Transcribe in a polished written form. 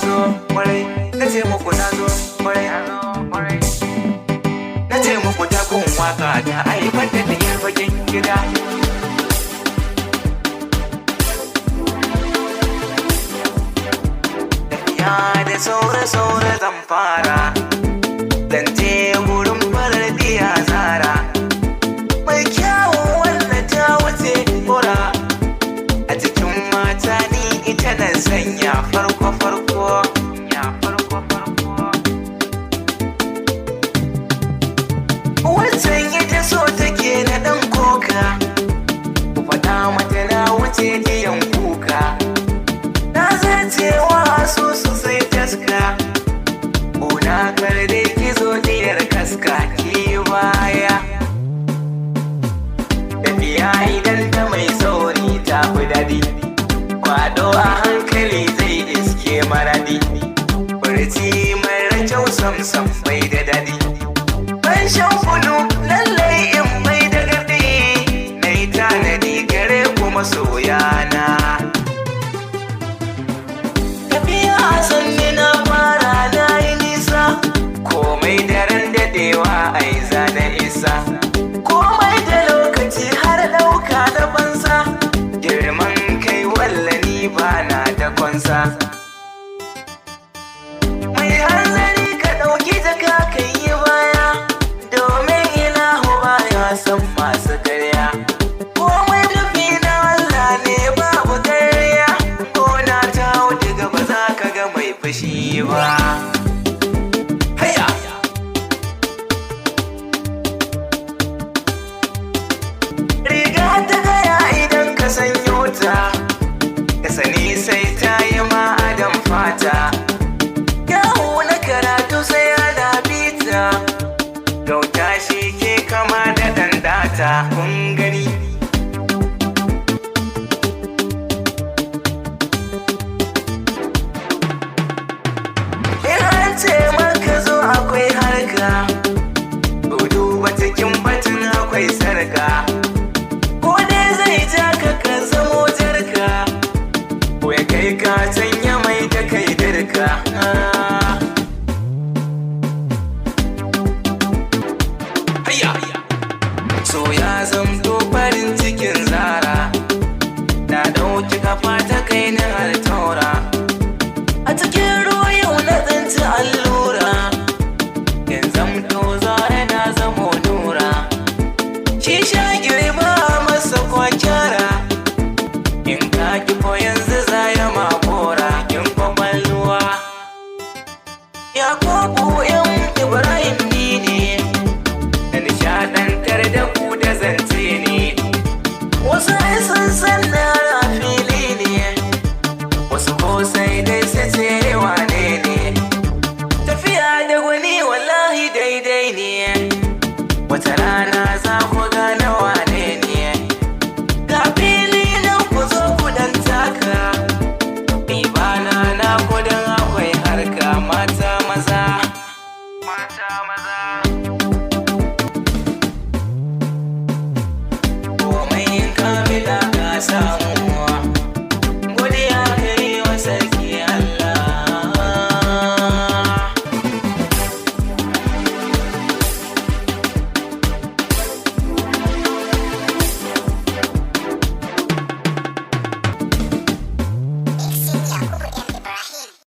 zo kwarai. Na ce muku na zo kwarai. Na ce muku takun waka ta aifar da biyar bakin gida. Tafiya da saura-saura zan fara. Zan je gurin farar diya zara. Mai kyawu wanda ta wuce kura. A cikin mata ni ita na sanya farko-farko. Ya farko-farko. Wancan ita so take na ɗan koka. Ku faɗa mata na wuce biyan kuka. Na zarcewa su su sai taska. Kuna kar dai ki zo diyar kaska ki baya. Tafiya idan ta mai sauri ta fi daɗi. Kwado a hankali zai iske maradi. Barci mara kyau samsam bai da daɗi. Ban shan kunu lallai in mai da gardi. Na yi tanadi gare ku masoyana. Tafiya a sanni na fara na yi nisa. Komai daren daɗewa ai zana isa. Komai da lokaci har ɗauka na fansa. Girman kai wallani ba na da kwansa. Mai hanzari ka ɗauki jaka ka yi baya. Domin ilahu baya son masu karya. Komai nufi na Allah ne babu karya. Gona ta wuce gaba za ka ga mai fushi ba.